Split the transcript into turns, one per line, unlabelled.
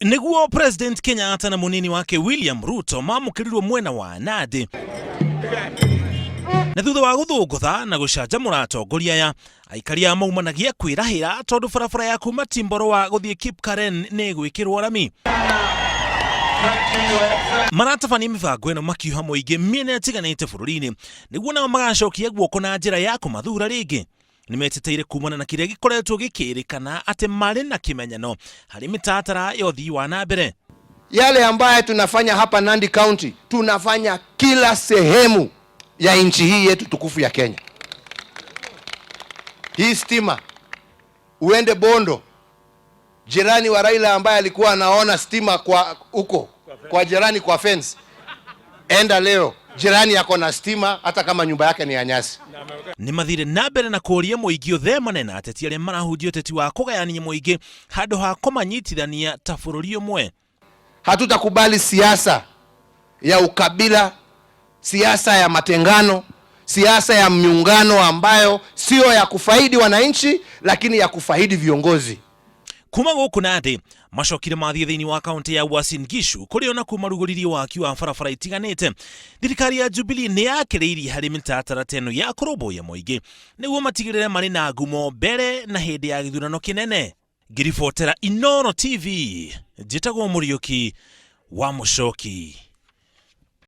Nĩguo President Kenyatta na mũnini wake William Ruto mamũkĩrirwo mwena wa Nandi. Na thutha wa gũthũngũtha na gũcanjamũra atongoria aya, aikari a maumanagia kwĩrahĩra tondũ barabara ya kuma Timboroa gũthiĩ Kipkaren nĩ ĩgwĩkĩrwo rami. Maratabania mĩbango ĩno makiuha mũingĩ mĩena ĩtiganĩte bũrũri-inĩ nĩguo nao magacokia guoko na njĩra ya kũmathura rĩngĩ. Nĩmeteteire kumana na kĩrĩa gĩkoretwo gĩkĩrĩkana atĩ marĩ na kĩmenyano harĩ mĩtaratara ya ũthii wa na mbere.
Yale ambaye tunafanya hapa Nandi County tunafanya kila sehemu ya nchi hii yetu tukufu ya Kenya. Hii stima uende Bondo, jirani wa Raila ambaye alikuwa anaona stima kwa huko kwa jirani kwa fence, enda leo jirani ako na stima hata kama nyumba yake ni ya nyasi.
Nĩ mathire na mbere na kũria mũingĩ ũthemane na ateti arĩa marahunjia ũteti wa kũgayania mũingĩ handũ ha kũmanyitithania ta bũrũri ũmwe.
Hatutakubali siasa ya ukabila, siasa ya matengano, siasa ya miungano ambayo sio ya kufaidi wananchi, lakini ya kufaidi viongozi.
Kuma gũkũ Nandi macokire mathiĩ thĩinĩ wa kaunti ya Uasin Gishu kũrĩa ona marugũririe waki wa barabara itiganĩte. Thirikari ya Jubilee nĩ yakĩrĩirie harĩ mĩtaratara ta ĩno ya kũrũmbũiya mũingĩ nĩguo matigĩrĩre marĩ na ngumo mbere na hĩndĩ ya gĩthurano kĩnene. Ngĩribotera Inooro TV, njĩtagwo Mũriũki wa Mũcoki.